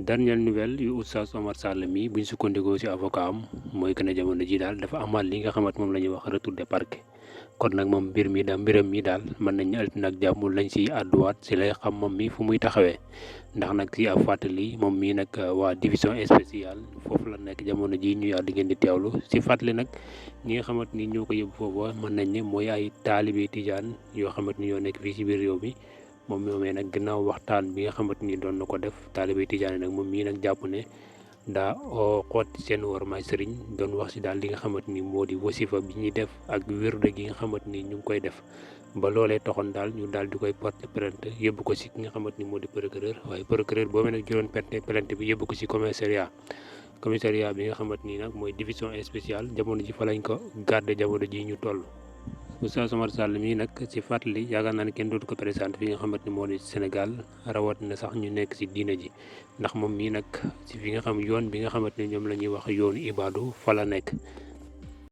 dernière nouvelle yu Oustaz Oumar Sall mi buñ sukkandikoo ci avocat am mooy que ne jamono ji daal dafa amaat li nga xamante moom la ñuy wax retour de parquet kon nag moom mbiram mi daal mën nañ ne altine ak jàmm lañ ciy àdduwaat ci lay xam moom mi fu muy taxawee ndax nag ci ab fàttali moom mii nag waa division spéciale foofu la nekk jamono ji ñu di ngeen di teewlu ci fàttali nag ñi nga xamante ni ñoo ko yóbbu foofu mën nañ ne mooy ay taalibe tijaan yoo xamante ni ñoo nekk fii ci biir réew mi moom moomee nag gannaaw waxtaan bi nga xamante ni doon na ko def taalibe tijaan nag moom mii nag jàpp ne daa xooti seen warmaay sëriñ doon wax ci daal li nga xamante ni moo di wasifa bi ñuy def ak wérde gi nga xamante ni ñu ngi koy def ba loolee taxoon daal ñu daal di koy porter plainte yóbbu ko ci ki nga xamante ni moo di procureur waaye procureur boobu nag jëloon plainte bi yóbbu ko ci commissariat bi nga xamante ni nag mooy division spéciale jamono ji fa lañ ko garder jamono ji ñu toll. Oustaz Oumar Sall mii nag ci fàttali yaakaar naa ne kenn dootu ko présenté fi nga xamante ni moo di Sénégal rawat na sax ñu nekk ci diina ji ndax moom mii nag ci fi nga xam yoon bi nga xamante ne ñoom la ñuy wax yoonu ibaadu fa la nekk